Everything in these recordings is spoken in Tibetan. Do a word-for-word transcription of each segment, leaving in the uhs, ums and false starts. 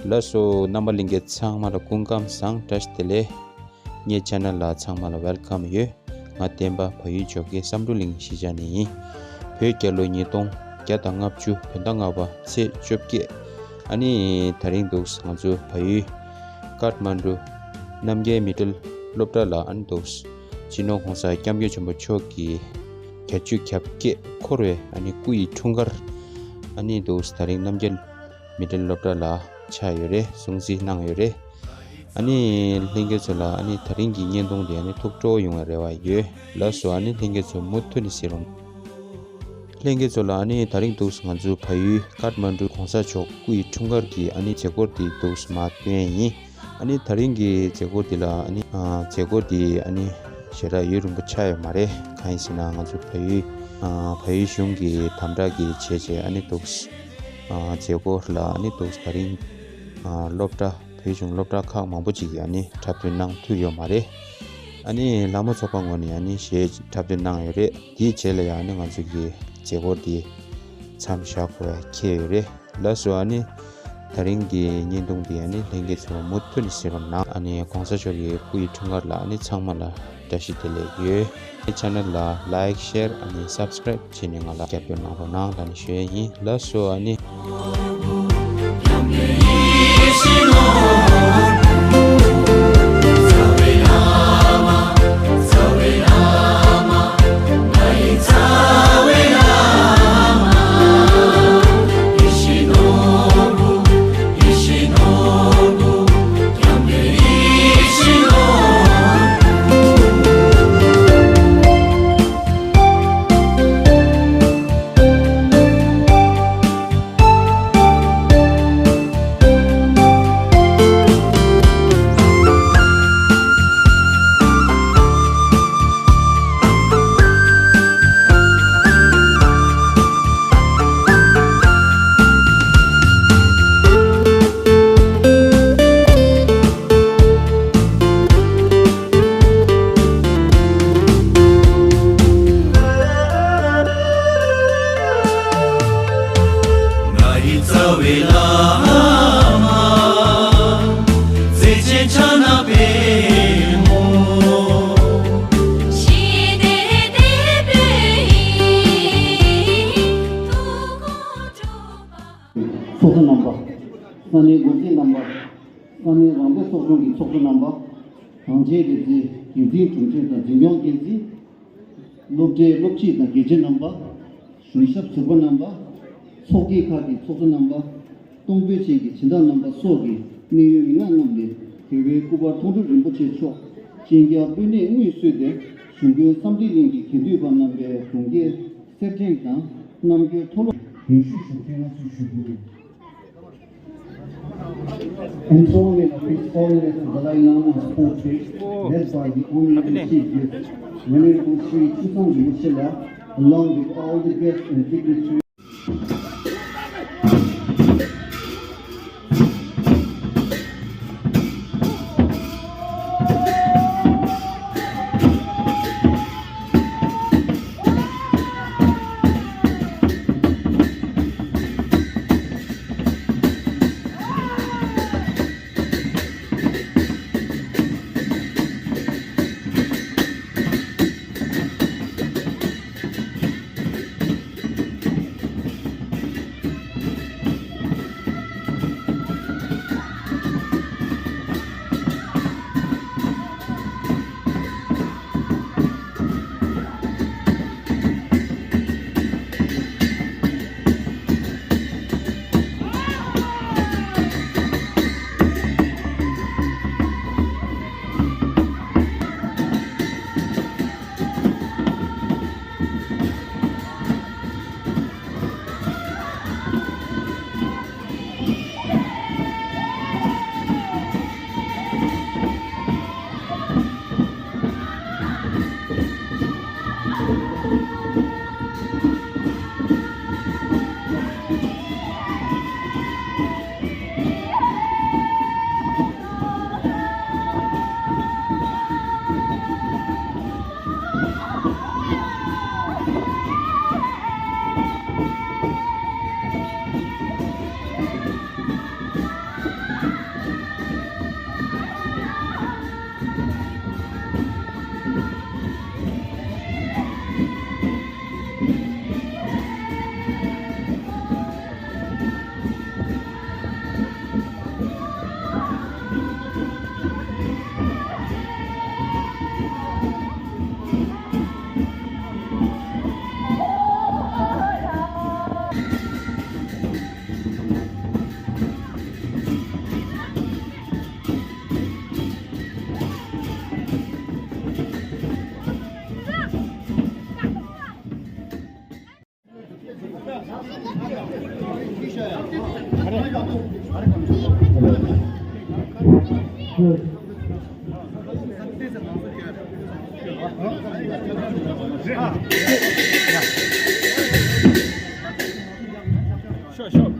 ལགས་སོ། རྣམ་པ་ལྷན་རྒྱས་ཚང་མ་ལ་སྐུ་ཁམས་བཟང་། བཀྲ་ཤིས་བདེ་ལེགས། ངའི་ཆེ་ནལ་ལ་ཚང་མ་ལ་ཝེལ་ཀམ་ཡོད། ང་བསྟན་པ་བལ་ཡུལ་ཇོ་ཁའི་བསམ་འགྲུབ་གླིང་གཞིས་ཆགས་ནས་ཡིན། བོད་རྒྱལ་ལོ་ཉིས་སྟོང་བརྒྱ་དང་ལྔ་བཅུ་བོད་ཟླ་ལྔ་པ་ཚེས་བཅོ་བརྒྱད། ཨ་ནི་དེ་རིང་འདུག་ང་ཚོ་བལ་ཡུལ་ཀཏ་མན་ཌུ་རྣམ་རྒྱལ་མི་ཌལ་སློབ་གྲྭ་ལ་ཨ་ནི་འདུག་སྤྱི་ནོར་༸གོང་ས་༸སྐྱབས་མགོན་ཆེན་པོ་མཆོག་གི་བརྒྱད་ཅུ་གྱ་བརྒྱད་འཁོར་བའི་ཨ་ནི་སྐུ་ཡི་འཁྲུངས་སྐར་ཨ་ནི་འདུག་དེ་རིང་རྣམ་རྒྱལ་མི་ཌལ་སློབ་གྲྭ་ལ་ཆགས་ཡོད་རེད། སྲུང་བརྩི་གནང་ཡོད་རེད། ཨ་ནི་ལྷན་རྒྱས་ཚོ་ལ་ཨ་ནི་དེ་རིང་གི་བརྙན་ཐུང་དེ་ཨ་ནི་ཐུགས་སྤྲོ་ཡོང་བའི་རེ་བ་ཡོད། ལགས་སོ། ཨ་ནི་ལྷན་རྒྱས་ཚོ་མུ་མཐུད་ནས་གཟིགས་རོགས། ལྷན་རྒྱས་ཚོ་ལ་ཨ་ནི་དེ་རིང་འདུག་ང་ཚོ་བལ་ཡུལ་ཀཏ་མན་ཌུ་༸གོང་ས་མཆོག་སྐུ་ཡི་འཁྲུངས་སྐར་གྱི་ཨ་ནི་མཛད་སྒོ་དེ་འདུག་མར་སྟོན་ཡིན། ཨ་ནི་དེ་རིང་གི་མཛད་སྒོ་འདི་ལ་ཨ་ནི་ཨ་མཛད་སྒོ་འདི་ཨ་ནི་ཞེ་དྲག་ཡུན་རིང་པོ་ཆགས་ཡོད་མ་རེད། གང་ཡིན་ཟེར་ན་ང་ཚོ་བལ་ཡུལ་ཨ་བལ་ཡུལ་གཞུང་གི་དམ་དྲག་གི་བྱས་རྗེས་ཨ་ནི་འདུག་ཨ་མཛད་སྒོ་ལ་ཨ་ནི་འདུག་དེ་རིང་ཨ་སློབ་གྲྭ་བོད་གཞུང་སློབ་གྲྭ་ཁག་མང་པོ་ཅིག་གིས་ཨ་ནི་འཁྲབ་སྟོན་གནང་ཐུབ་ཡོད་མ་རེད། ཨ་ནི་ལྷ་མོ་ཚོགས་པ་ངོས་ནས་ཨ་ནི་གཞས་འཁྲབ་སྟོན་གནང་ཡོད་རེད། དེའི་རྗེས་ལ་ཡང་ཨ་ནི་ང་ཚོ་གི་མཛད་སྒོ་འདི་མཚམས་བཞག་དགོས་ཁེལ་ཡོད་རེད། ལགས་སོ། ཨ་ནི་དེ་རིང་གི་བརྙན་ཐུང་འདི་ཨ་ནི་ལྷན་རྒྱས་ཚོ་མུ་མཐུད་ནས་གཟིགས་རོགས་གནང་། ཨ་ནི་༸གོང་ས་མཆོག་གི་སྐུ་ཡི་འཁྲུངས་སྐར་ལ་ཨ་ནི་ཚང་མ་ལ་བཀྲ་ཤིས་བདེ་ལེགས་ཡོད། ངའི་ཆེ་ནལ་ལ་ལའིཀ་ཤེར་ཨ་ནི་སབ་སི་ཀ་རེབ་བྱས་ནས་ང་ལ་རྒྱབ་སྐྱོར་གནང་རོགས་གནང་ལབ་ནས་ཞུ་ཡས་ཡིན། ལགས་སོ། ཨ་ནི། ང་ཡི་རྩ་བའི་བླ་མ། བརྩེ་ཆེན་ཕྱག་ན་པདྨོ། ཞི་བདེ་དད་པའི་ཐུགས་དགོངས་སྒྲུབ་པ། ཚོགས་གཙོ་རྣམ་པ། ས་གནས་འགོ་འཛིན་རྣམ་པ། ས་གནས་རང་བདེན་ཚོགས་ཆུང་གི་ཚོགས་གཙོ་རྣམ་པ། གངས་ཅན་རིག་འཛིན་བརྒྱུད་འཛིན་དྲུང་ཆེ་དང་འཛིན་སྐྱོང་འགན་འཛིན། སློབ་གྲྭའི་སློབ་སྤྱི་དང་དགེ་ཆེ་རྣམ་པ། གཞུང་ཞབས་ཟུར་པ་རྣམ་པ། ཚོགས་སྡེ་ཁག་གི་ཚོགས་གཙོ་རྣམ་པ། གཏོང་ཕོད་ཅན་གྱི་སྦྱིན་བདག་རྣམ་པ་སོགས་ཀྱི་གནད་ཡོད་མི་སྣ་རྣམས་ནས་རྒྱལ་བའི་སྐུ་པར་མཐོང་གྲོལ་རིན་པོ་ཆེ་མཆོག་སྤྱན་རྒྱ་དཔོན་གནས་དངོས་གཙོས་ཏེ་གཞུང་དཔོན་བསམ་གྲུབ་གླིང་གི་དགེ་འདུན་པ་རྣམ་པའི་གྲོང་ཁྱེར་གསེར་ཕྲེང་དང་རྣམ་རྒྱལ་མཐོ་སློབ་རྒན་ཤོས་ཞུ་མཁན་ང་ཚོས་ཞུ་རྒྱུ་ཡིན། Enthronement of His Holiness the Dalai Lama's portrait, led by the Honorable Chief Guest, Venerable Sri Chutsang Rinpoche, along with all the guests and dignitaries. Sure, sure.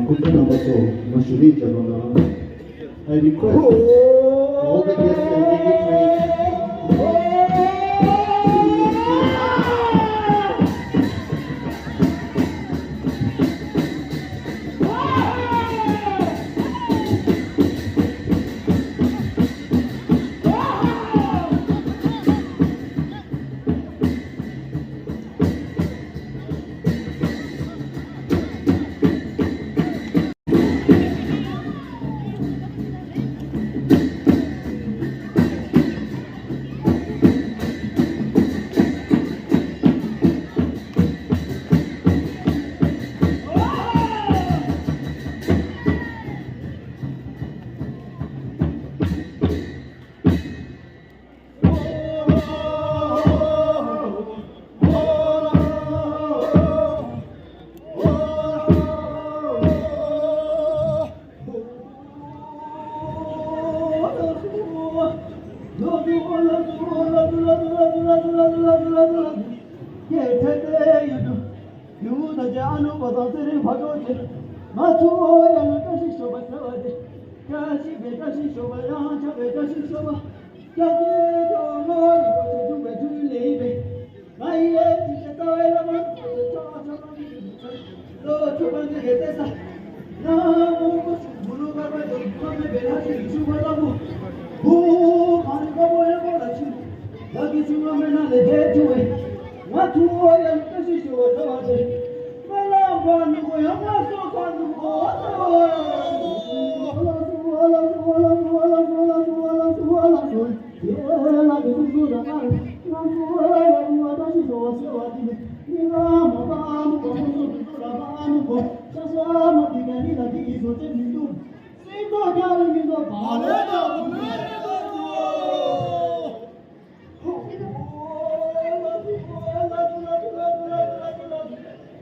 སྐུ་མགྲོན་རྣམ་པ་ཚོ་ང་ཞུ་ལས་བྱ་རོགས་གནང་། I request all the guests and dignitaries.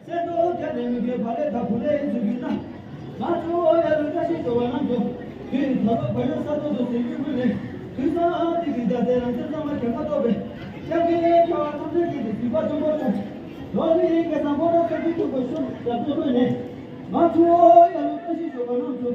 སེམས་རྟོག་བརྒྱ་ནས་མི་དགེ་བ་ལས་དང་བུ་ལས་ཡིན་ཚུལ་གྱིས་ན། ང་ཚོ་ཡ་རུ་བཀྲ་ཤིས་ཤོག་པ་རྣམས་སུ། དུས་ད་ལོ་བ་ཡོད་ས་ཐོག་ཏུ་ཟིན་རྒྱུ་ཀུན་ལས། དུས་སང་ཨ་ཏི་གི་རྒྱ་ཚད་རང་ཚེ་ཚང་མ་གྱེན་ཁ་ཐོབ་པས། སྐྱབས་མགོན་ཁྱོད་ཐམས་ཅད་ཀྱི་དུས་སྲིད་པ་ཆེན་པོ་བྱུང་། ལོ་ལི་སྐལ་བཟང་ཕོ་བྲང་ས་ཁུལ་ཐུག་པའི་ཤོག་རྒྱ་མཚོ་ཐོན་ནས། ང་ཚོ་ཡ་རུ་བཀྲ་ཤིས་ཤོག་པ་རྣམས་སུ།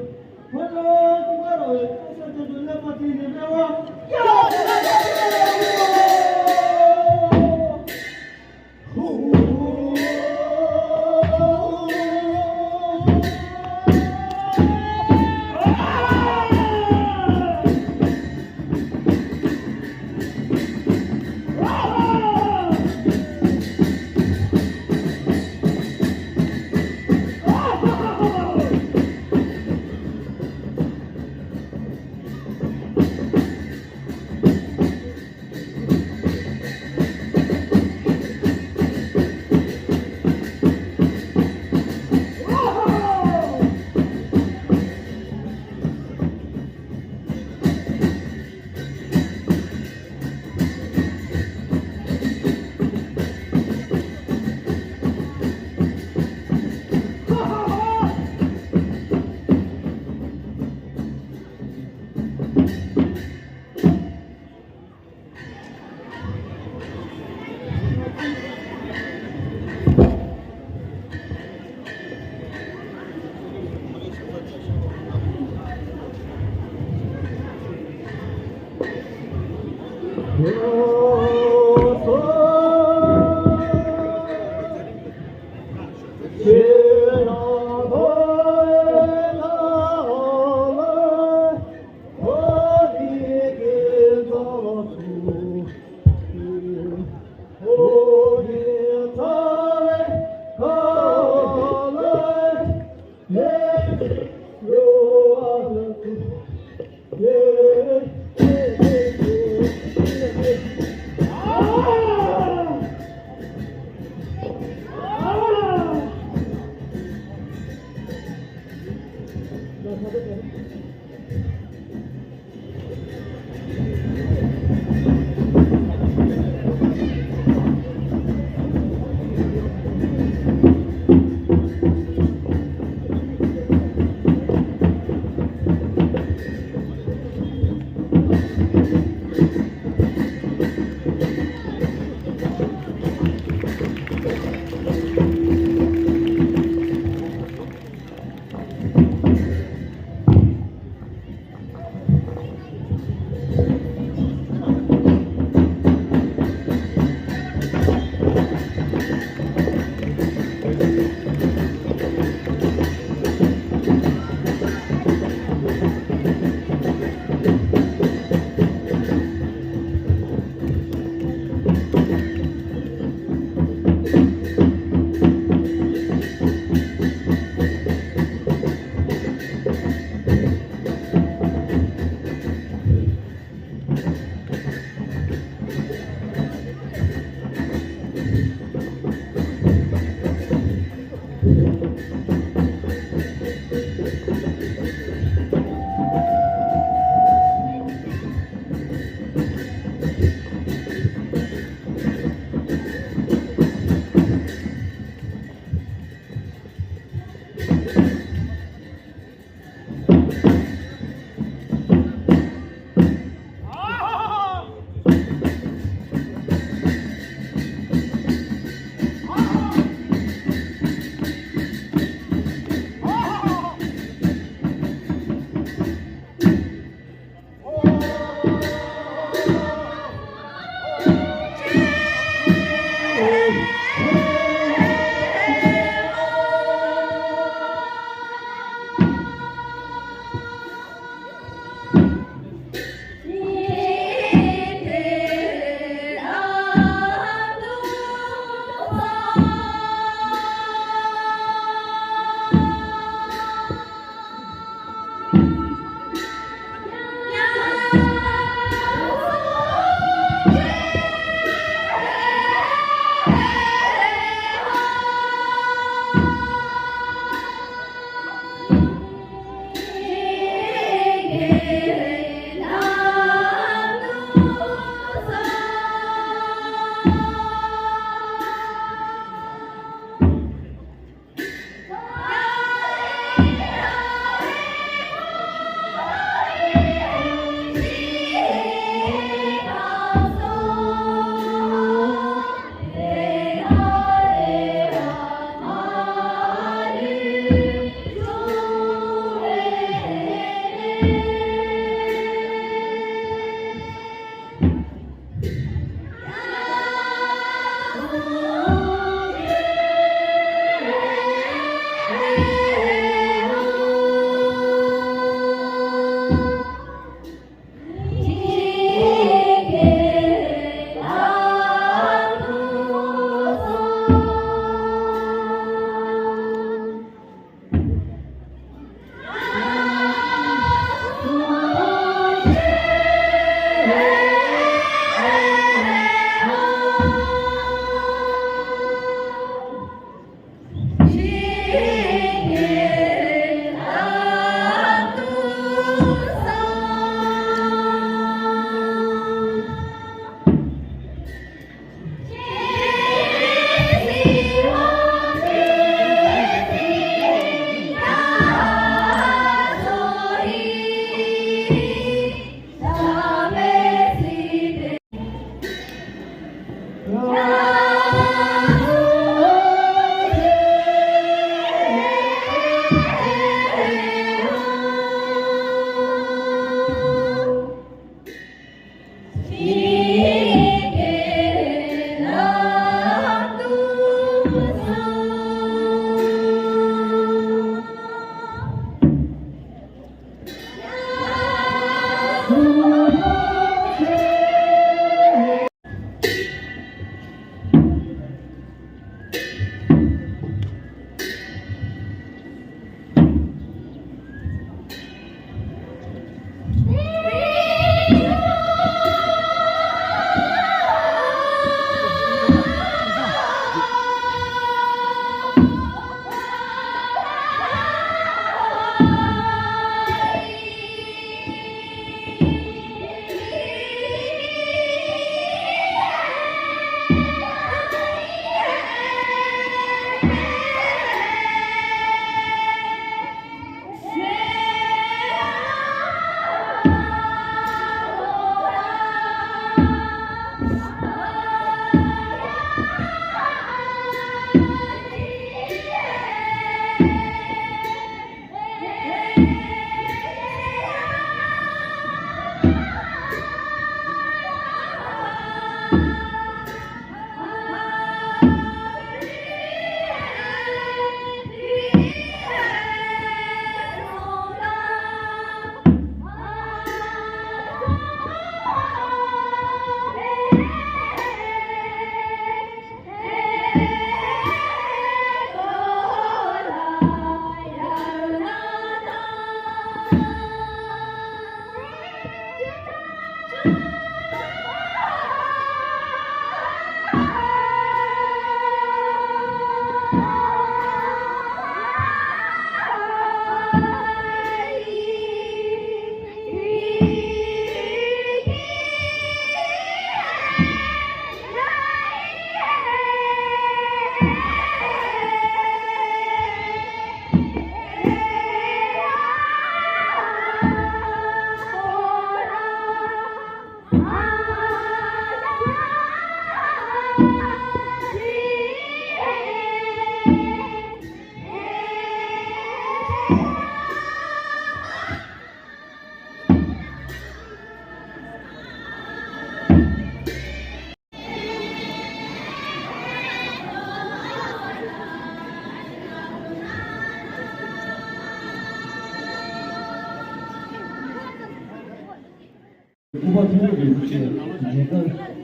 སྐུ་པར་ཐོན་ལས་རིན་པོ་ཆེ་མཇལ་ཁ་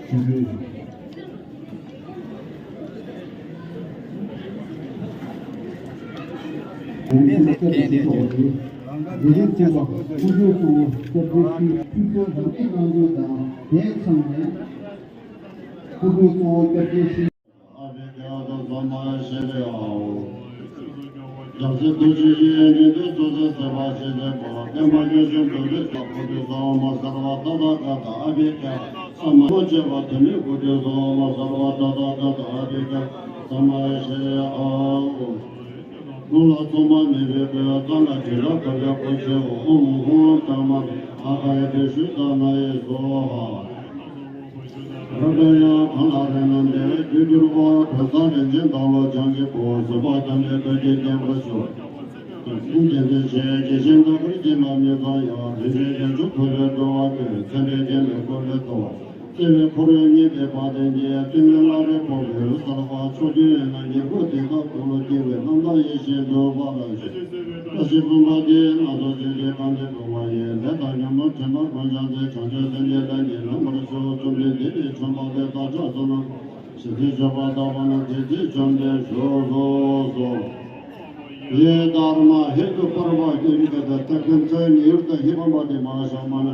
ཞུ་རྒྱུ། དགོངས་པ་མཛད་མཁན་དེ་ཚོ། དགེ་རྒན་གཙོ་བོ་སྐུ་ཞབས་གཙོ་བོ་སྐྱབས་རྗེ་ཤྲི་ཕུན་ཚོགས་རང་སྐྱིད་གནང་རྒྱུ་དང་དེ་མཚུངས་ནས་སྐུ་ཞབས་གཙོ་བོ་སྐྱབས་རྗེ་ཤྲི། ཨ་བྷི་ཀ་ཏ་ས་མ་ཤི་རི་ཨ་ཧོ། རྒྱལ་སྲས་ཐུགས་རྗེ་ཡིས་ཉན་ཐོས་ཚོགས་ཚད་ཟད་པ་ཞི་བདེ་འབར། བསྟན་པ་རྒྱ་ཆེན་འགྲོ་བའི་བདག་པོ་དེ་ས་མ་སརྦ་ཏ་ཐཱ་ག་ཏ་ཨ་བྷི་ཀ་ས་མ་ལོ་བྱེད་པ་དེ་ནི་སྐུ་དེ་ས་མ་སརྦ་ཏ་ཐཱ་ག་ཏ་ཨ་བྷི་ཀ་ས་མ་ཤི་རི་ཨ་ཧོ། ལུང་ལ་སོགས་པ་མེད་པའི་སྐུ་ཡང་གཙང་ལ་དྲི་ལ་གོས་པའི་སྐུ་ཆེའོ། ཨོཾ་ཧཱུྃ་བྲག་དམར་ཨ་ཁ་ཡ་ཏི་ཤུ་ཏ་ན་ཡེ་སྭཱ་ཧཱ། རབ་འབྲིང་ཡང་གང་ལ་རེག་ན་བདེ་བའི་རྒྱུར་གྱུར་པ། གོས་བཟང་རིན་ཆེན་དང་ལོ་ཆང་གི་ཕུང་པོ། བཟོད་པ་དམ་པའི་བཀྲ་ཤིས་བརྟན་པར་ཤོག། ཐུགས་རྗེ་ཆེན་དགྱེས་བཞིན་ནམ་མཁའི་དཀྱིལ་ལ་མི་གཙང་ཡང་། རིན་ཆེན་རྒྱན་ཆ་ཐོབ་པའི་སྤྲོ་བ་སྟེར། མཚན་དཔེ་རྒྱན་པའི་སྐུ་ལས་གཙོ་བོ། བརྩེ་བའི་འཁོར་ལོས་བསྙེན་པའི་དཔལ་ལྡན་གྱི། ཏིང་ངེ་འཛིན་བླ་མའི་ཕུང་པོའི་གསལ་བ་མཆོག་ཐུན་ཡོད་ན། ཉེར་མཁོ་དེ་དག་ཀུན་ལ་སྐྱེ་བའི་རྣམ་དག་ཡིད་བཞིན་འགྲུབ་པར་ཤོག། བཀྲ་ཤིས་སྤུན་པ་འདི་སྣ་ཚོགས་བརྗོད་ཀྱིས་གང་ཞིག་འགྲུབ་པ་ཡི། ལས་དང་ཉོན་མོངས་དྲི་མ་ཀུན་བྱང་སྟེ། བྱང་ཆུབ་སེམས་ཀྱི་ལམ་གྱིས་ལེན་པར་ཤོག། བཅོམ་ལྡན་འདས་ཀྱིས་མཆོད་པ་འདི་བདག་ཅག་ཚོགས་རྣམས་ཞི་བདེའི་མཆོད་པ་བཏབ་པ་ན། དེ་ཚེ་བཅོམ་ལྡན་ཞུགས་སོ། ཡེ་དྷརྨཱ་ཧེ་ཏུ་པརྦ་ཏེ་ནི་ཀ་ཏ་ཏེ་ཀུན་ཙ་ནི་ཡུར་ཏ་ཧི་བམ་བ་ཏེ་མ་ཤ་མ་ན།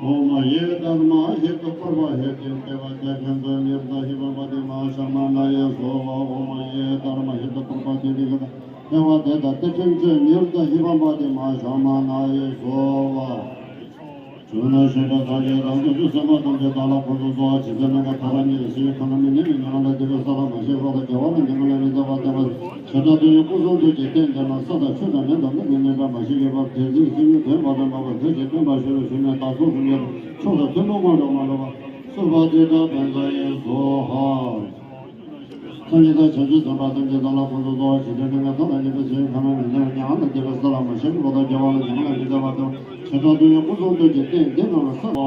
ཨོཾ་ཡེ་དྷརྨཱ་ཧེ་ཏུ་པརྦ་ཧེ་ཏེ་ཏེ་བ་ཏེ་ཀུན་ཙ་ནི་ཡུར་ཏ་ཧི་བམ་བ་ཏེ་མ་ཤ་མ་ན་ཡེ་སྭཱ་ཧཱ། ཨོཾ་ཡེ་དྷརྨཱ་ཧེ་ཏུ་པརྦ་ཏེ་ནི་ཀ་ཏ་ཏེ་བ་ཏེ་ཏ་ཏེ་ཀུན་ཙ་ནི་ཡུར་ཏ་ཧི་བམ་བ་ཏེ་མ་ཤ་མ་ན་ཡེ་སྭཱ་ཧཱ། བྱོན་ན་ཤེས་བྱ་ཐམས་ཅད་དང་། བྱང་ཆུབ་སེམས་དཔའ་ཐམས་ཅད་བདག་ལ་ཕུན་སུམ་ཚོགས་པར་བྱེད། དེ་ནས་ཀྱང་ཐར་པ་ཉིད་ལ་ཞི་བའི་ཁམས་ན་མི་གནས་པའི་མྱ་ངན་ལས་འདས་པའི་ས་ལ་མ་ཞིག་རོགས་དང་རྒྱལ་བ་ལ་མྱ་ངན་ལས་མི་འདའ་བར་བསྟན་པ། བྱེ་བྲག་ཏུ་ཡང་སྐུ་གསུང་ཐུགས་ཀྱི་རྟེན་དེ་ན་ས་དང་ཆུ་དང་མེ་དང་རླུང་གིས་མི་འབྲལ་མ་ཞིག་གི་བར་དེ་ཚེ་སྲིད་རྣམས་དོན་མ་ཐོབ་པ་བོད་ཆེན་སྟོན་པ་ཞིག་ལ་ཞུ་ནས་བདག་སོགས་སངས་རྒྱས་ཕྱོགས་དང་ཐུན་མོང་མངོན་དུ་མ་ལུས་པ་སོགས་པ་དེ་དག་ཕན་ཚུན་ཡིན་སོ་ཧ། སངས་རྒྱས་དང་བྱང་ཆུབ་སེམས་དཔའ་ཐམས་ཅད་བདག་ལ་ཕུན་སུམ་ཚོགས་པར་བྱེད། དེ་ནས་ཀྱང་ཐར་པ་ཉིད་ལ་ཞི་བའི་ཁམས་ན་མི་གནས་པའི་མྱ་ངན་ལས་འདས་པའི་ས་ལ་མ་ཞིག་རོགས་དང་རྒྱལ་བ་ལ་མྱ་ངན་ལས་མི་འདའ་བར་བསྟན་པ། བྱེ་བྲག་ཏུ་ཡང་སྐུ་གསུང་ཐུགས་ཀྱི་རྟེན་དེ་ན་ས་ལ་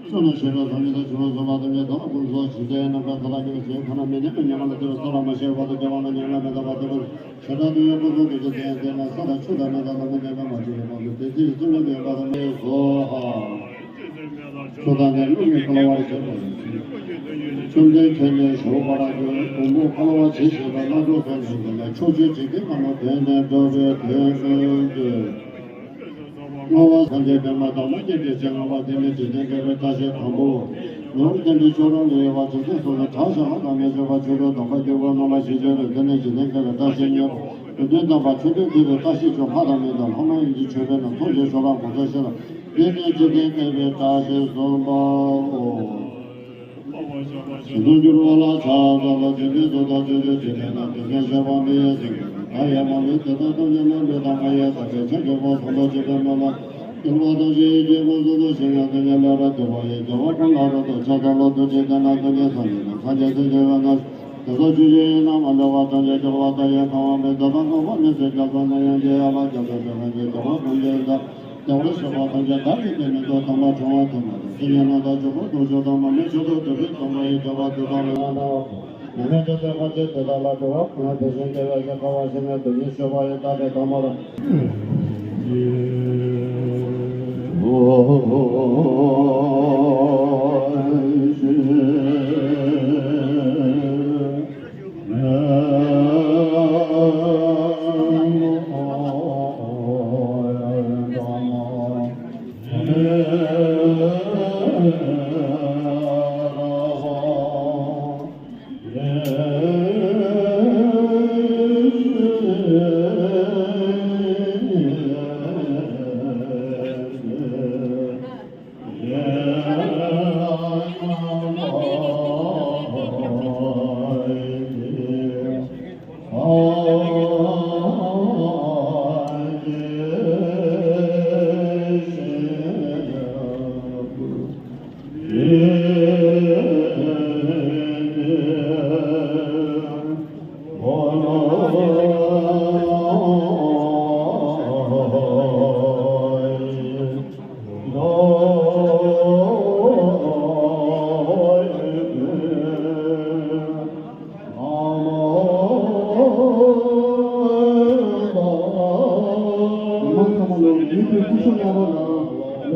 བྱོན་ན་ཤེས་བྱ་ཐམས་ཅད་དང་བྱང་ཆུབ་སེམས་དཔའ་ཐམས་ཅད་བདག་ལ་ཕུན་སུམ་ཚོགས་པར་བྱེད། དེ་ནས་ཀྱང་ཐར་པ་ཉིད་ལ་ཞི་བའི་ཁམས་ན་མི་གནས་པའི་མྱ་ངན་ལས་འདས་པའི་ས་ལ་མ་ཞིག་རོགས་དང་རྒྱལ་བ་ལ་མྱ་ངན་ལས་མི་འདའ་བར་བསྟན་པ། བྱེ་བྲག་ཏུ་ཡང་སྐུ་གསུང་ཐུགས་ཀྱི་རྟེན་དེ་ན་ས་དང་ཆུ་དང་མེ་དང་རླུང་གིས་མི་འབྲལ་མ་ཞིག་གི་བར་དུ་དེ་ཚེ་ཡི་སྲིད་རྣམས་དོན་མཐའ་ཡས་སོ་ཧ། ཆུ་དང་ནི་རླུང་གིས་བསྐོལ་བར་བྱེད་པ་ཡིན། བཅོམ་ལྡན་ཁྱོད་ཉིད་ཞུ་བར་འགྱུར། དུམ་བུས་བསྐོལ་བར་བྱེད་ཞེས་པ་སྣ་ཚོགས་ཀྱི་ནང་དུ་ལས་ཕྱོགས་བཅུའི་འཇིག་རྟེན་ཁམས་ན་དོན་ནི་འགྲོ་བའི་དོན་ཀུན་ཏུ། བསྔོ་བ་སངས་རྒྱས་པདྨ་དམ་པ་བརྒྱད་ཀྱི་སྤྱན་སྔ་བ་དེ་ནི་འཇིག་རྟེན་དགེ་བའི་བཀྲ་ཤིས་དང་པོའོ། ནོར་བུ་ལྡན་པའི་མཆོག་རང་ལ་ཡོད་པ་ཇི་སྲིད་སོང་ན་བྲག་བཞིན་ལྷ་དང་མི་མཆོད་པ་ཆོས་སྐུའི་དམ་པ་གྱུར་པ་རྣམས་ལ་ཞིང་བྱོན་ནས་དེ་ནི་འཇིག་རྟེན་དགེ་བའི་བཀྲ་ཤིས་ཉེར་དྲུག་དོན་དམ་པ་ཆོས་སྐུ་གྱུར་པའི་བཀྲ་ཤིས་ཤོག་ལྷ་དང་མི་དང་ལྷ་མ་ཡིན་གྱི་མཆོད་པས་ན་མཐོང་ཞིང་ཕྱོགས་རང་གོ་ས་ཤེས་ལ། དེ་ནས་འཇིག་རྟེན་དགེ་བའི་བཀྲ་ཤིས་གསུམ་པའོ། ཞིང་དུ་འགྱུར་བ་ལ་ཕྱག་འཚལ་ལོ། འཇིག་རྟེན་དུ་དང་ཆོས་ཀྱི་འཇིག་རྟེན་ན། འཇིག་རྟེན་ཤེས་པ་མི་ཡི་སེང་གེ་ལ། བདག་ཡོད་མ་ལུས་དེ་དག་ཐམས་ཅད་ནི་ལུས་དང་ངག་ཡིད་བསགས་པའི་ཕྱིར་གྱུར་པ་དང་པོ་ཆོས་སྐུའི་སྨོན་ལམ། འགྱུར་བ་དང་ཞི་བའི་རྒྱུ་ཀུན་རྫོབ་ཏུ་ཞི་ཡང་དོན་གཉིས་ལས་རབ་འདས་པ་ཡི། རྒྱལ་བ་ཀུན་ལ་རབ་ཏུ་ཕྱག་འཚལ་ལོ། ཐུགས་རྗེ་ལྡན་ན་སྟོང་ཉིད་སངས་རྒྱས་ན། སངས་རྒྱས་ཐུགས་རྗེ་ཡོད་ན། དེ་དག་ཆོས་ཅན་ཡིན་ན་མ་འདྲ་བ་ཐམས་ཅད་འགྱུར་བ་མཐའ་ཡས་གང་བ་མེད། དེ་དག་ཀུན་དཔག་མེད་ཚེ་བརྒྱ་སྟོང་ན་ཡང་འགྱུར་ཡང་མ་འགྱུར་བ་ཐམས་ཅད་བདེ་བ་ཀུན་གྱི་བདག་བདེ་བར་གཤེགས་པ་ཐམས་ཅད་བདག་གིས་བདེ་མི་འདོད་དམ་པ་འཕྲེང་བ་དེ་མ་ཐུབ་སེམས་ཉིད་རྣམ་དག་ཆོས་སྐུ་ཐུགས་མཆོག་དང་མ་མོས་ཆོས་སྐུ་ཐུགས་རྗེ་སྟོན་པ་ཡི་མཛད་པ་དེ་དག་ལ་ང་དང་བ་མི་མེད་དེ་ཚེ་ཕལ་ཆེར་དེ་དག་ལ་འགྲོ་བ་ཀུན་ལ་དེ་བཞིན་དེ་བས་ཀྱང་དཀའ་བ་ཞིག་ནས་དོན་གཉིས་སྤྱོད་པ་ཡི་བདག་གི་དང་པོ་ལ། མི་མང་ཚང་མ་ལ་ཡིད་དུ་སྐུ་ཞབས་རྣམ་པ་ལ།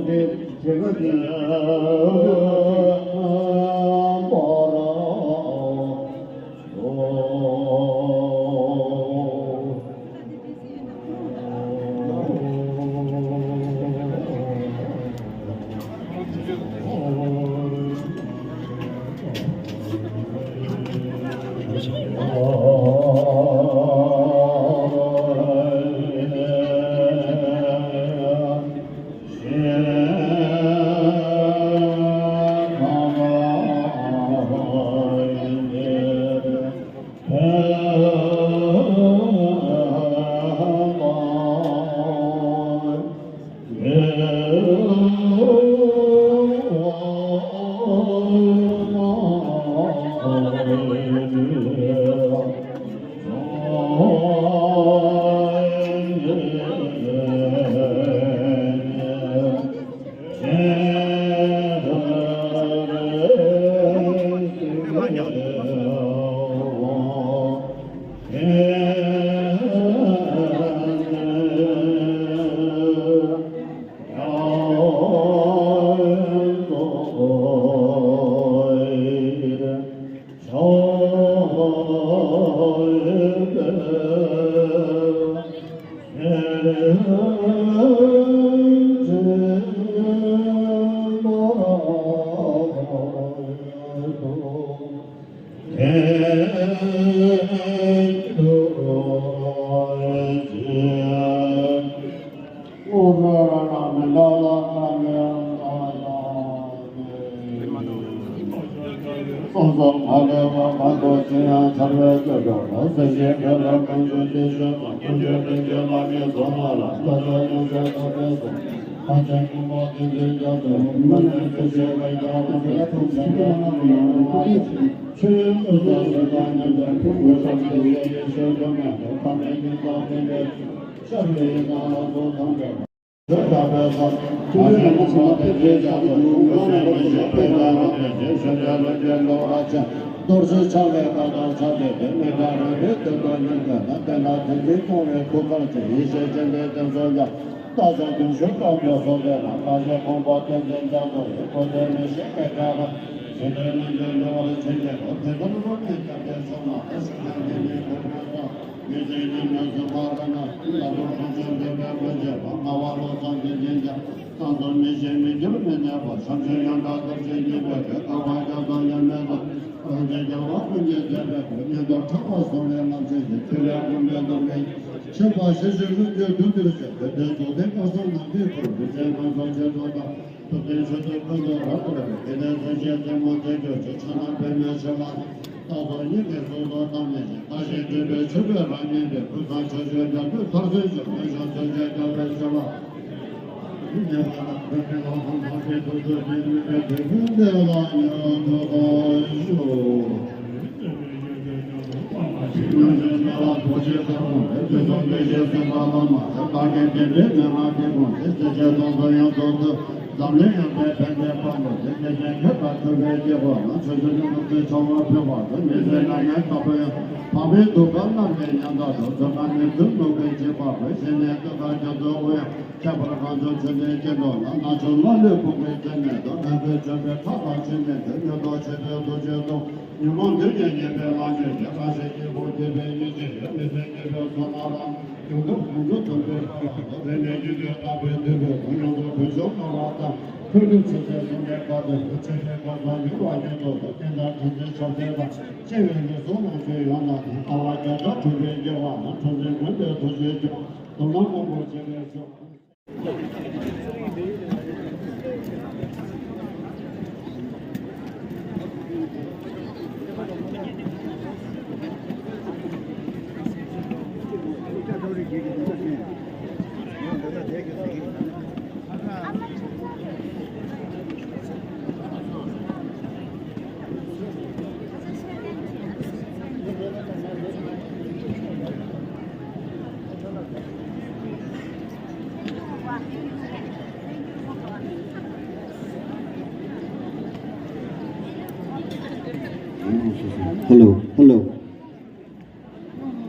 Hello, hello.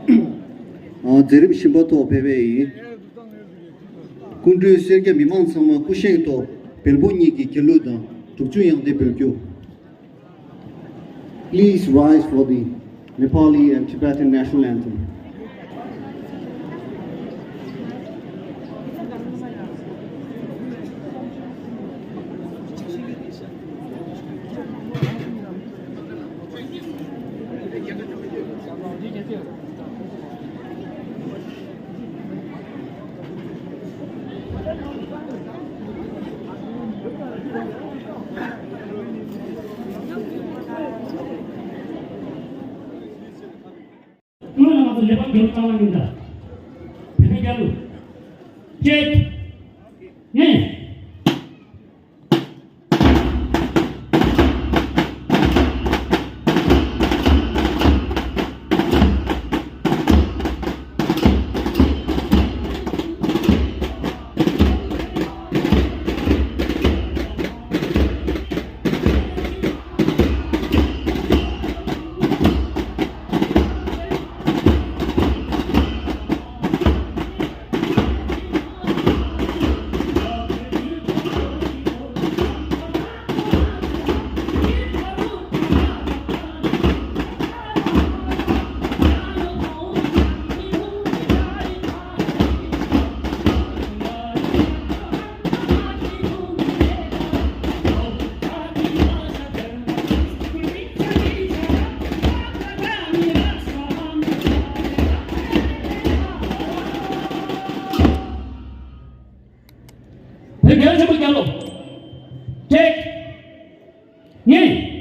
ཨ། མཛད་རིམ་བཞི་པ་ཐོག་ཕེབས་པ་ཡིན། སྐུ་མགྲོན་སེར་སྐྱ་མི་མང་ཚང་མ་སྐུ་བཞེངས་ཐོག་བལ་པོ་གཉིས་ཀྱི་དགེ་ལུགས་དང་དྲུག་ཅུ་དབྱངས་སྡེ་འབུལ་རྒྱུ། Please rise for the Nepali and Tibetan national anthem. སྔོན་ལ་ང་ཚོ་ལེགས་པར་རྒྱལ་རྩ་བ་ཡིན་ད། བོད་པའི་རྒྱལ་གླུ། གཅིག་གཉིས། བོད་རྒྱལ་ཆེན་པོ་རྒྱལ་ལོ། གཅིག་གཉིས།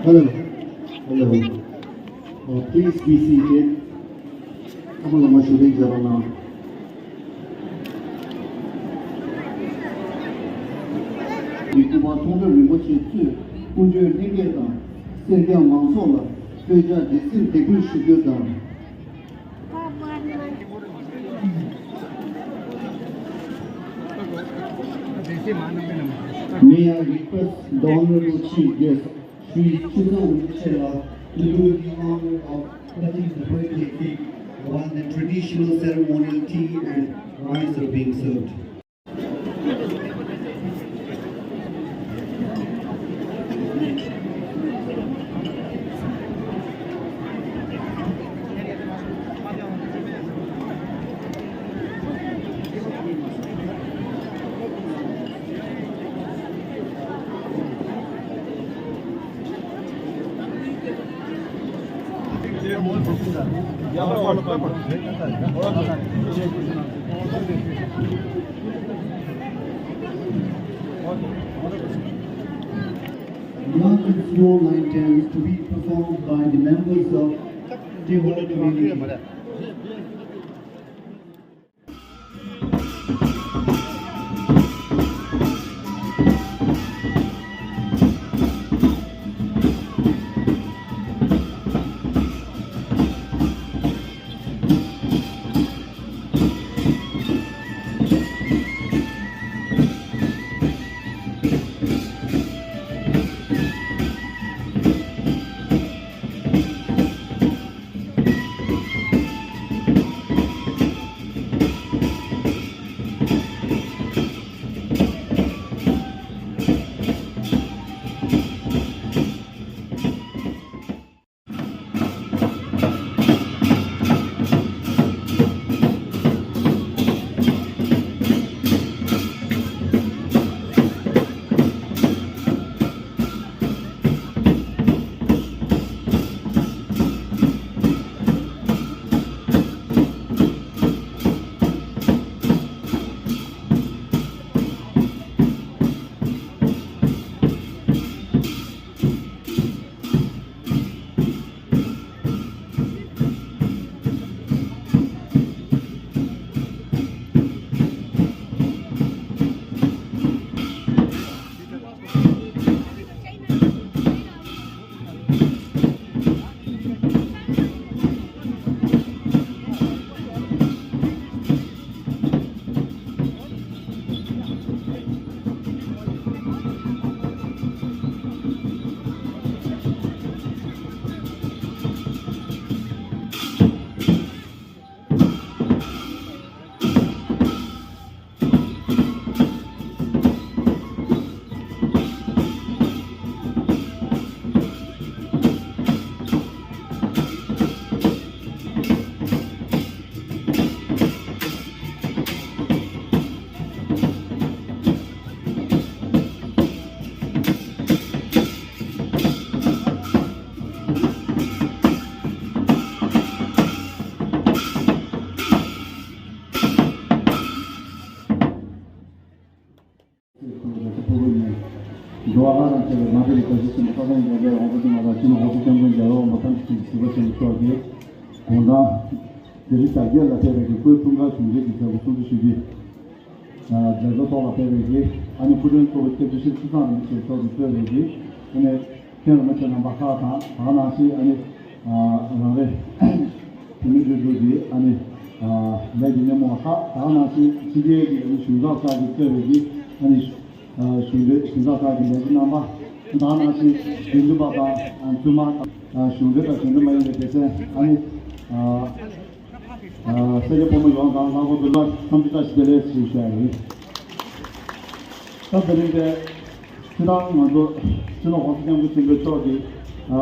Hello. Hello. Uh, please be seated. ཨ་མ་ལགས་མར་བཞུགས་གདན་འཇགས་རོགས་གནང་། སྐུ་པར་མཐོང་གྲོལ་རིན་པོ་ཆེ་གཙོས་དཀོན་མཆོག་ལྷན་རྒྱས་དང་སེར་སྐྱ་མང་ཚོགས་ལ་བསྟོད་ཕྱག་རྗེས་གཟིགས་དད་གུས་ཞུ་རྒྱུ་དང་། May I request the Honorable Chief Guest, Shri Chithang Rinpoche, to do the honor of cutting the birthday cake while the traditional ceremonial tea and rice are being served. Now it's your line dance to be performed by the members of the whole community. འགྲོ་བ་ལྷ་དང་བཅས་པའི་མ་དེ་རིགས་བཀའ་བཞིན་ཆེན་པོ་ས་སྟེང་འབྱོར་པའི་དབང་པོ་ཏིང་ངེ་དང་སྤྱི་ནོར་ཧོར་སེར་སྐྱབས་མགོན་རྒྱལ་བའི་དབང་པོ་ཐམས་ཅད་ཀྱི་གཟིགས་པ་ཆེན་པོ་མཆོག་གིས་དགུང་གྲངས་བརྒྱད་ཅུ་གྱ་བརྒྱད་ལ་ཕེབས་པའི་གི་སྐུའི་འཁྲུངས་སྐར་གཞུང་འབྲེལ་གྱི་མཛད་སྒོ་སྲུང་བརྩི་ཞུ་རྒྱུ། མཛད་གཙོ་ཐོག་ལ་ཕེབས་པའི་གི་ཨ་ནི་སྐུ་མགྲོན་གཙོ་བོ་སྐྱབས་རྗེ་ཤྲི་ཚེ་བཟང་རིན་པོ་ཆེ་མཆོག་གིས་གཙོས་པའི་གི་ཨ་ནི། མཁན་རིན་པོ་ཆེ་རྣམ་པ་ཁག་དང་ད་ག་ནང་བཞིན་ཨ་ནི་རང་རེ་བོད་མི་སྒྲིག་འཛུགས་ཀྱི་ཨ་ནི་ལས་ཀྱི་སྣེ་མོ་ཁག་ད་ག་ནང་བཞིན་ཕྱི་རྒྱལ་གྱི་ཨ་ནི་གཞུང་ཚབ་ཁག་གིས་གཙོས་པའི་གི་ཨ་ནི་གཞུང་འབྲེལ་གཞུང་ཚབ་ཁག་གི་ལས་བྱེད་རྣམ་པ་ད་ག་ནང་བཞིན་དགེ་འདུན་པ་དང་བཙུན་མ་དང་གཞུང་འབྲེལ་དང་གཞུང་འབྲེལ་མ་ཡིན་པའི་སྡེ་ཚན་ཨ་ནི། སེར་སྐྱ་ཕོ་མོ་ཡོངས་དང་ལྷག་པར་དུ་བླ་འཚམས་འདྲི་བཀྲ་ཤིས་བདེ་ལེགས་ཞེས་ཞུ་ཡ་ཡིན། ད་དེ་རིང་འདིར་སྤྱི་བཏང་ང་ཚོ་སྤྱི་ནོར་༸གོང་ས་༸སྐྱབས་མགོན་ཆེན་པོ་མཆོག་གི་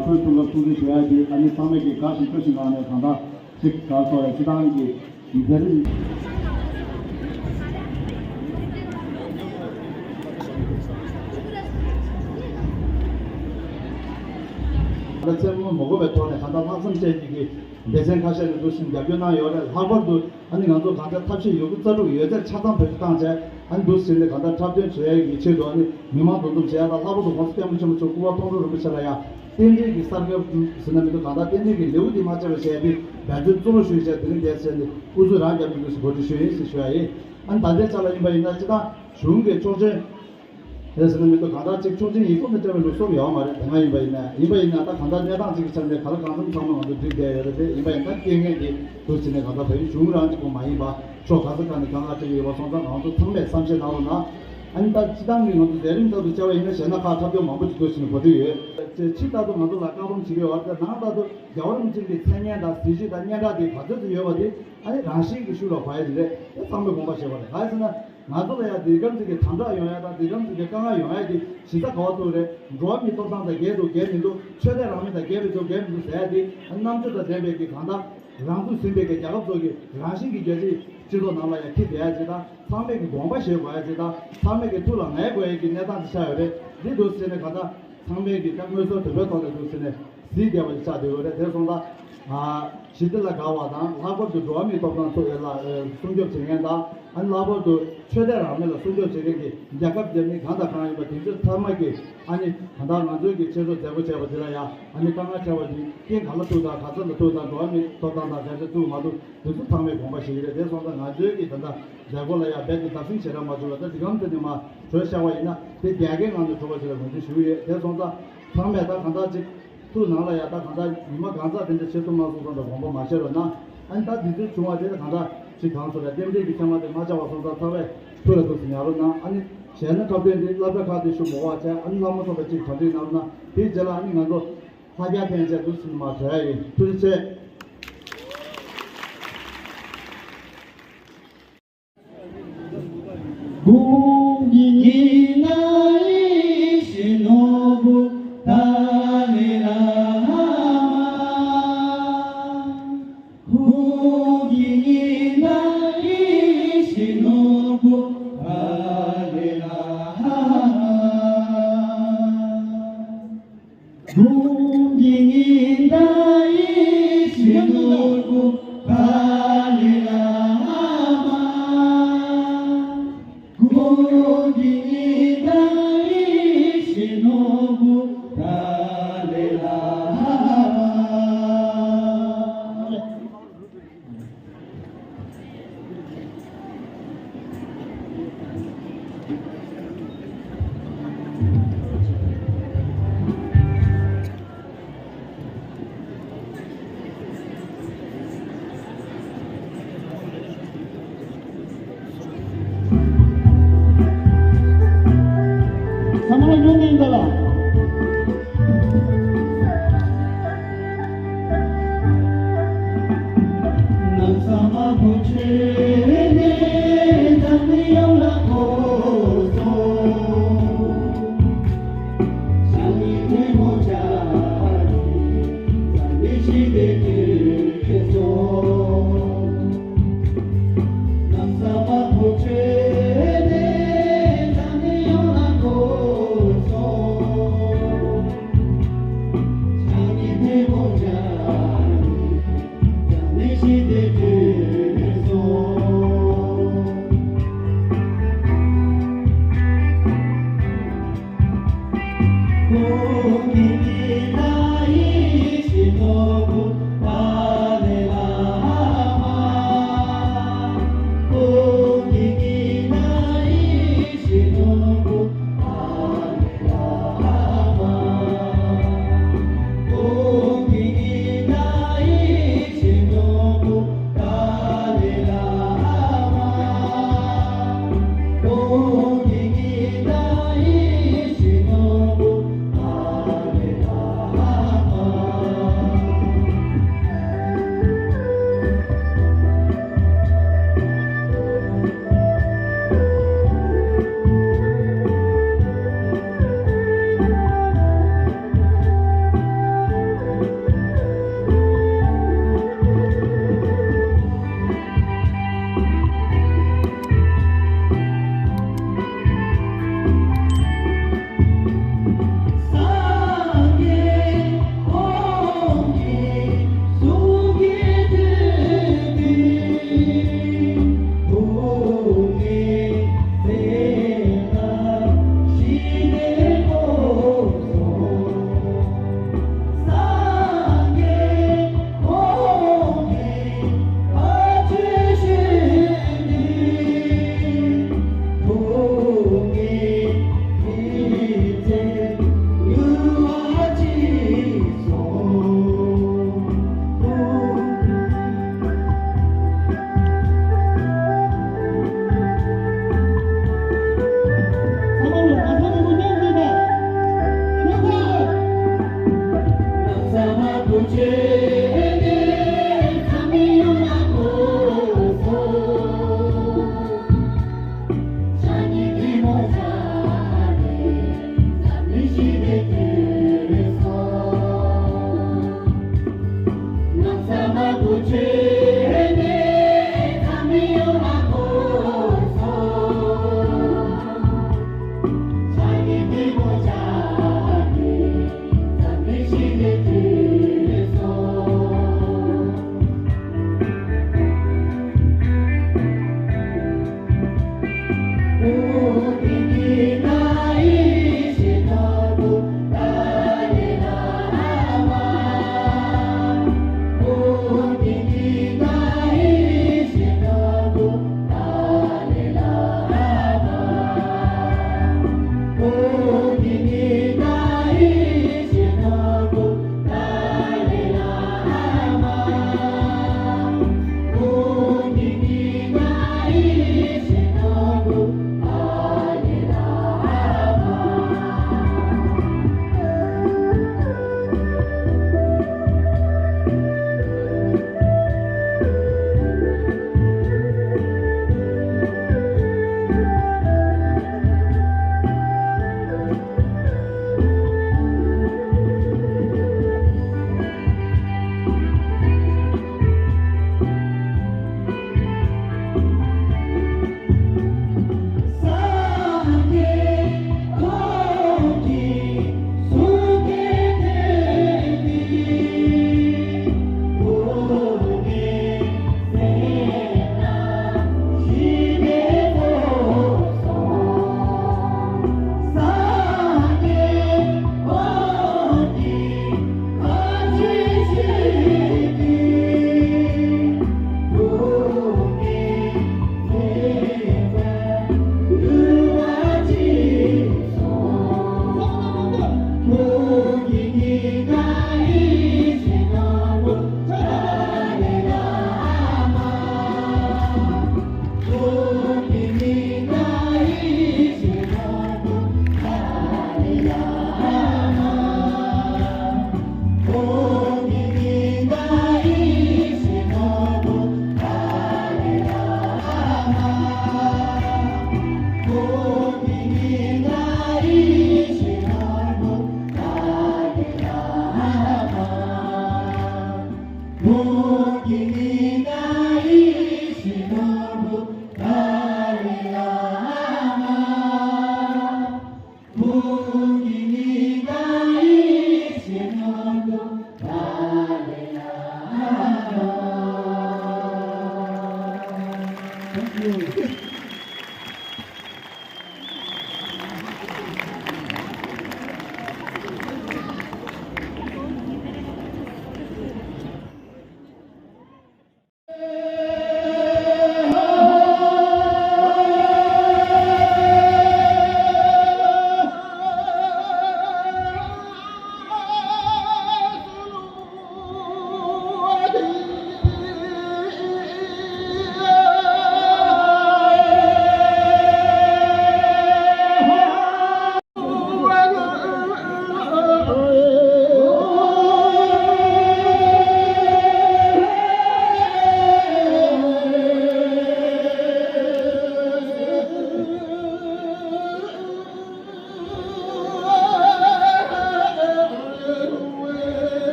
སྐུའི་འཁྲུངས་སྐར་སྲུང་བརྩི་ཞུ་ཡ་དེ་ཨ་ནི་ཚང་མས་ཀྱི་དགའ་ཞིང་སྤྲོ་ཞིང་ངང་ནས་གང་ལྟར་ཅིག་ག་སོགས་ཡ་སྤྱི་བཏང་གི་མཛད་རིམ། ད་མཚན་སྨོས་མ་དགོས་པའི་ཐོག་ནས་གང་ལྟར་ལྷག་བསམ་ཅན་གྱི་སྡེ་ཚན་ཁ་ཤས་ནས་འདུག་སེ་རྒྱབ་སྐྱོར་གནང་ཡོད་རེད། ལྷག་པར་དུ་ཨ་ནི་ང་ཚོ་གང་ལྟར་ཐབས་ཤེས་ཡོད་རྒུ་རྩལ་སྤྲུགས་ཡོད་ཚད་ཆ་ཚང་བེད་སྤྱོད་བཏང་བྱས་ཨ་ནི་འདུག་སེ་ནས་གང་ལྟར་འཁྲབ་སྟོན་བྱེད་ཡས་ཀྱི་ཆེད་དུ་ཨ་ནི་མི་མང་འདུ་འཛོམས་བྱེད་ཡ་དང་། ལྷག་པར་དུ་༸གོང་ས་༸སྐྱབས་མགོན་ཆེན་པོ་མཆོག་སྐུ་པར་མཐོང་གྲོལ་རིན་པོ་ཆེ་ལ་ཡང་རྟེན་འབྲེལ་གྱི་གསར་འགོད་ཟེར་ན་མི་འདུག་གང་ལྟར་རྟེན་འབྲེལ་གྱི་ལེའུ་འདི་མ་ཆད་པ་བྱས་ཏེ་འབད་བརྩོན་གཙོ་བོ་ཞུས་བྱས་དེ་རིང་འདིར་བྱས་ནས་དབུ་འཛུགས་རང་རྒྱབ་ནས་འདུག་སེ་གོ་སྒྲིག་ཞུས་ཡིན་ཟེར་ཞུ་ཡ་ཡིན། ཨ་ནི་ད་ལྟའི་ཆ་ལ་ཡིན་པ་ཡིན་ན་སྤྱིར་བཏང་གཞུང་གི་ཆོག་མཆན་རེད་ཟེར་ན་མི་འདུག་གང་ལྟར་ཅིག་ཆོག་མཆན་ཡིག་ཐོག་ནས་སྤྲད་པའི་ལུགས་སྲོལ་ཡོད་མ་རེད། དེ་སྔ་ཡིན་པ་ཡིན་ན། ཡིན་པ་ཡིན་ན་ད་གང་ལྟར་གནས་སྟངས་ཅིག་གི་ཆ་ནས་ག་ལ་གང་འཚམ་ཚང་མ་ང་ཚོ་འགྲིག་བསྡད་ཡོད་རེད། དེ་ཡིན་པ་ཡིན་ན་ད་རྐྱེན་ངན་དེ་འདུག་སེ་ནས་གང་ལྟར་བལ་ཡུལ་གཞུང་རང་གཅིག་པོ་མ་ཡིན་པ་ཕྱོགས་ག་ས་ག་ནས་དཀའ་ངལ་འཕྲད་ཀྱི་ཡོད་པ་སོང་ཙང་ང་ཚོ་ཚང་མས་བསམ་ཤེས་གནང་རོགས་གནང་། ཨ་ནི་ད་སྤྱིར་བཏང་གི་ང་ཚོ་མཛད་རིམ་ལྟར་དུ་བྱ་བ་ཡིན་ན་གཞས་སྣ་ཁག་འཁྲབ་སྟོན་མང་པོ་ཅིག་འདུག་སེ་ནས་གོ་སྒྲིག་ཡོད། ཕྱི་ལྟར་དུ་ང་ཚོ་ལ་བཀག་སྡོམ་བྱེད་ཀྱི་ཡོད་རེད། ནང་ལྟར་དུ་རྒྱལ་བ་རིན་པོ་ཆེ་གི་མཚན་སྙན་དང་གཟི་བརྗིད་དང་སྙན་གྲགས་དེ་ག་ཚོད་ཅིག་ཡོད་པ་དེ་ཨ་ནི་རང་བཞིན་གྱི་ཤུགས་ལ་བབས་ཡ་དེ་རེད། དེ་ཚང་མས་དགོངས་པ་བཞེས་པ་རེད། གང་ཡིན་ཟེར་ན། ང་ཚོ་ལ་ཡང་འདིའི་སྒང་ཅིག་གི་དམ་དྲག་ཡོང་ཡ་དང་འདིའི་སྒང་ཅིག་གི་དཀའ་ངལ་ཡོང་ཡ་དེ་གཞི་རྩ་ག་པར་ཐུག་རེད། འགྲོ་བ་མིའི་ཐོབ་ཐང་དང་འགལ་འདུག་འགལ་མི་འདུག་ཆོས་དད་རང་མོས་དང་འགལ་བའི་ཚོ་འགལ་མི་འདུག་ཟེར་ཡ་དེ་རྣམ་དཔྱོད་དང་ལྡན་པའི་གི་གང་ལྟར་རང་ཚུགས་ཟིན་པའི་གི་རྒྱལ་ཁབ་ཚོ་གི་རང་བཞིན་གྱི་རྒྱལ་སྤྱིའི་སྤྱི་ཚོགས་ནང་ལ་ཡང་འཁྱེར་བསྡད་ཡ་ཅིག་དང་། ཚང་མས་གི་དགོངས་པ་བཞེས་དགོས་ཡ་ཅིག་དང་། ཚང་མས་གི་ཐུགས་ལ་ངེས་དགོས་ཡ་གི་གནས་སྟངས་ཅིག་ཆགས་ཡོད་རེད། འདི་འདུག་ཟེར་ནས་གང་ལྟར་ཚང་མས་གི་ད་དངོས་ཟོག་དོད་པོའི་ཐོག་ནས་འདུག་ཟེར་ནས་གཟིགས་བསྡད་པ་ཅིག་ཆགས་བསྡད་ཡོད་རེད། དེ་སོང་ཙང་། ཞི་བདེ་ལ་དགའ་བ་དང་། ལྷག་པར་དུ་འགྲོ་བ་མིའི་ཐོབ་ཐང་ཚོ་ལ་སྲུང་སྐྱོབ་བྱེད་མཁན་དང་། ཨ་ནི་ལྷག་པར་དུ་ཆོས་དད་རང་མོས་ལ་སྲུང་སྐྱོབ་བྱེད་མཁན་གྱི་རྒྱལ་ཁབ་རྒྱ་མི་གང་དང་གང་ཡིན་པ་དེ་ཚོ་ཚང་མ་གིས་ཨ་ནི་ད་ལྟ་ང་ཚོའི་གི་ཆེད་དུ་མཛད་སྒོ་བྱས་པ་དེ་ལ་ཡང་ཨ་ནི་དཀའ་ངལ་འཕྲད་པ་དེ་རྐྱེན་ག་ལ་ཐུག་དང་ག་ཚོད་ལ་ཐུག་དང་། འགྲོ་བ་མིའི་ཐོབ་ཐང་དང་ག་ཚོད་ཐུག་མ་ཐུག་དེ་ཚོ་ཚང་མས་དགོངས་པ་བཞེས་ཀྱི་རེད། དེ་སོང་ཙང་ང་ཚོའི་གི་ད་ལྟ་མཛད་སྒོ་ལ་ཡང་རྦད་དེ་བརྡབ་གསིག་ཞེ་དྲག་མ་བྱུང་བ། ད་འདི་གམ་དེ་ནས་མར་གྲོས་བཞག་པ་ཡིན་ན་དེ་རྒྱལ་ཁའི་ངང་ནས་གྲུབ་པ་ཞིག་ལ་ངོས་འཛིན་ཞུ་གི་ཡོད། དེ་སོང་ཙང་ཚང་མས་ད་གང་ལྟར་ཅིག་ཐུགས་ནང་ལ་ཡང་ད་གང་ལྟར་ཉི་མ་གང་ཙམ་དེ་འདྲ་ཆེ་སུ་དམའ་སུ་སོང་ཙང་དགོངས་པ་མ་བཞེས་རོགས་གནང་། ཨ་ནི་ད་འདི་ཚོ་བྱུང་བ་དེ་ད་གང་ལྟར་ཅིག་གང་སོ་རེད། རྟེན་འབྲེལ་གྱི་མཚན་མ་དེ་མ་ཆགས་པ་སོང་ཙང་ཚང་མས་ཐུགས་ལ་འདུག་སེ་ཉར་རོགས་གནང་། ཨ་ནི་གཞས་སྣ་འཁྲབ་སྟོན་དེ་སློབ་གྲྭ་ཁག་དེ་ཞུ་མོ་བ་བྱས། ཨ་ནི་བླ་མ་ཚོ་ལ་ཅིག་གྲ་སྒྲིག་གནང་རོགས་གནང་། དེའི་རྗེས་ལ་ཨ་ནི་ང་ཚོ་ལྷ་རྒྱལ་འཐེན་བྱས་འདུག་སེ་མར་བྲོས་ཡ་ཡིན། ཐུགས་རྗེ་ཆེ།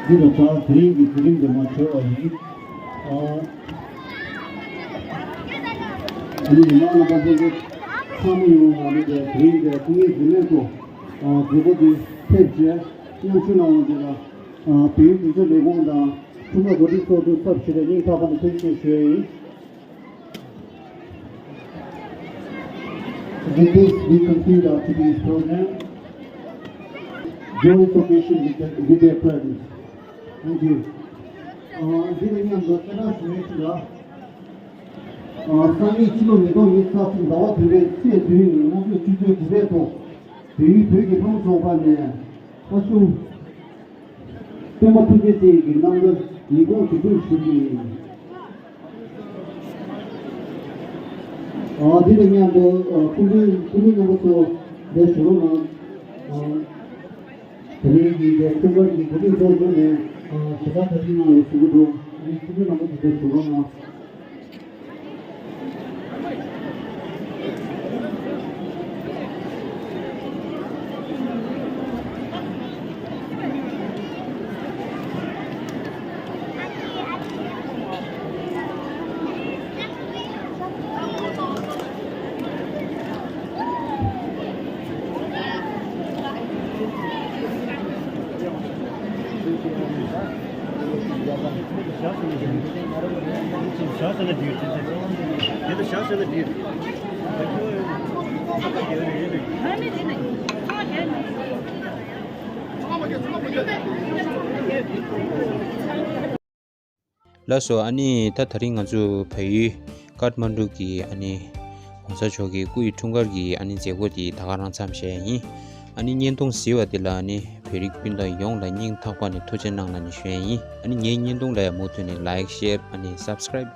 འདི་ལ་ད་དེ་རིང་གི་དེ་རིང་དུ་མ་བྱས་པ་ཡིན། ཨ་ནི་ཉི་མ་རྣམ་པ་ཚོ་ཚང་མ་ཡོང་བ་ནི་དེ་རིང་དེ་ཐུགས་ངེས་རྫུན་མེད་དུ་མཛད་སྒོ་འདི་ཕེབས་རྗེས་མཉམ་ཞུགས་གནང་བ་འདི་ལ་བོད་ཡིག་སྒྱུ་རྩལ་ལས་ཁུངས་དང་ཁྲོམ་ར་འགོ་ཁྲིད་ཚོགས་གཙོ་ཚབ་ཞུས་ཏེ་སྙིང་ཐག་པ་ནས་ཐུགས་རྗེ་ཆེ་ཞུ་ཡ་ཡིན། With this, we conclude our today's program. Joyous occasion with the, with their presence. Thank you. ཨ། འདི་ལ་མཉམ་དུ་སྐད་གྲགས་ཞུ་མཁན་ཞིག་ལ། ཨ། སང་ཉིན་ཕྱི་ལོ་ཉིས་སྟོང་ཉི་ཤུ་རྩ་གསུམ་ཟླ་བ་བདུན་པའི་ཚེས་བདུན་ཉིན་ལྔ་བཅུ་ང་གཅིག་དགུ་པའི་ཐོག་བལ་ཡུལ་བོད་ཀྱི་ལྷ་མོ་ཚོགས་པ་ནས་ཨ་ཞུ། སྟོན་པ་ཐུགས་རྗེ་ཅན་གྱི་རྣམ་ཐར་ཉིན་གུང་གཟིགས་འབུལ་ཞུ་རྒྱུ་ཡིན། ཨ། འདི་དང་མཉམ་དུ་ཨ་སྐུ་མགྲོན་སྐུ་མགྲོན་རྣམ་པ་ཚོ་འདིར་བཞུགས་རོགས་གནང་། ཨ། དེ་རིང་གི་འདིར་ཁྲོམ་ར་གི་འགོ་ཁྲིད་ཚོ་བརྒྱུད་ནས་ཨ་ཞལ་ལག་ཁ་ཤས་གནང་ཡོད་ཟེར་གྱི་འདུག་ཨ་ནི་སྐུ་མགྲོན་རྣམ་པ་ཚོ་འདིར་བཞུགས་རོགས་གནང་། ལགས་སོ། ཨ་ནི་ད་དེ་རིང་ང་ཚོ་བལ་ཡུལ་ཀཏ་མན་ཌུ་གི་ཨ་ནི་༸གོང་ས་མཆོག་གི་སྐུ་ཡི་འཁྲུངས་སྐར་གྱི་ཨ་ནི་མཛད་སྒོ་དེ་ད་ག་རང་མཚམས་བཞག་ཡིན། ཨ་ནི་བརྙན་ཐུང་གཟིགས་པ་དེ་ལ་ཨ་ནི་བོད་རིགས་སྤུན་ཟླ་ཡོངས་ལ་སྙིང་ཐག་པ་ནས་ཐུགས་རྗེ་གནང་ལབ་ནས་ཞུ་ཡ་ཡིན། ཨ་ནི་ངའི་བརྙན་ཐུང་ལ་ཡང་མུ་མཐུད་ནས་ལའིཀ་ཤེར་ཨ་ནི་སབ་སི་ཀ་རའིབ་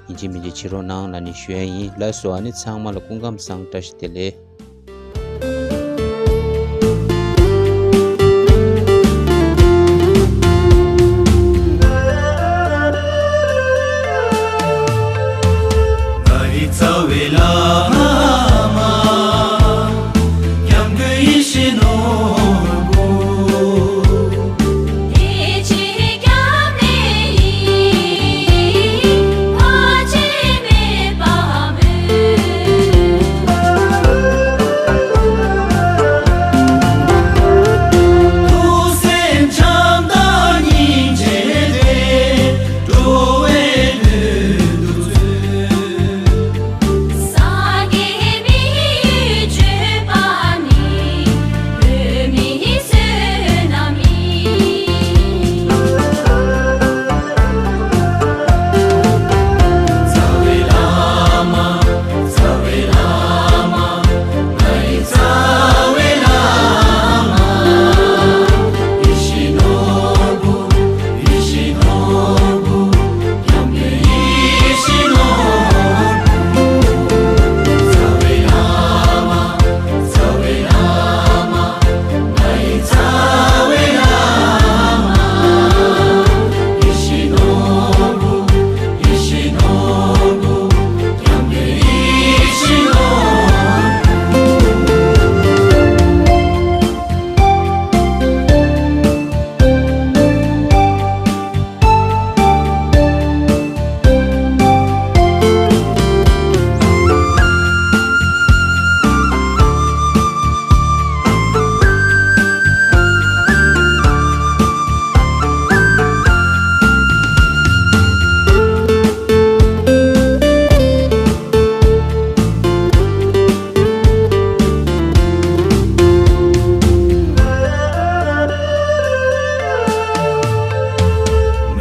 ཡིན་གཅིག་མིན་གཅིག་བྱེད་རོགས་གནང་ལབ་ནས་ཞུ་ཡ་ཡིན། ལགས་སོ། ཨ་ནི་ཚང་མ་ལ་སྐུ་ཁམས་བཟང་། བཀྲ་ཤིས་བདེ་ལེགས།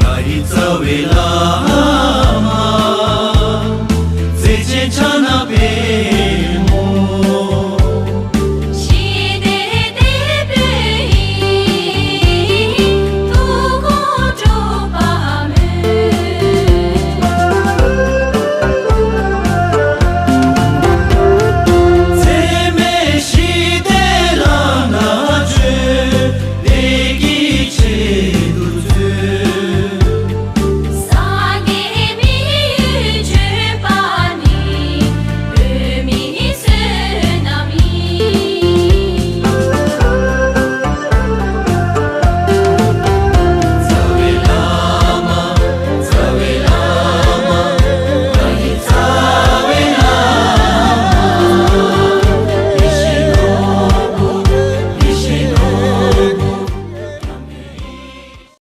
ང་ཡི་རྩ་བའི་བླ་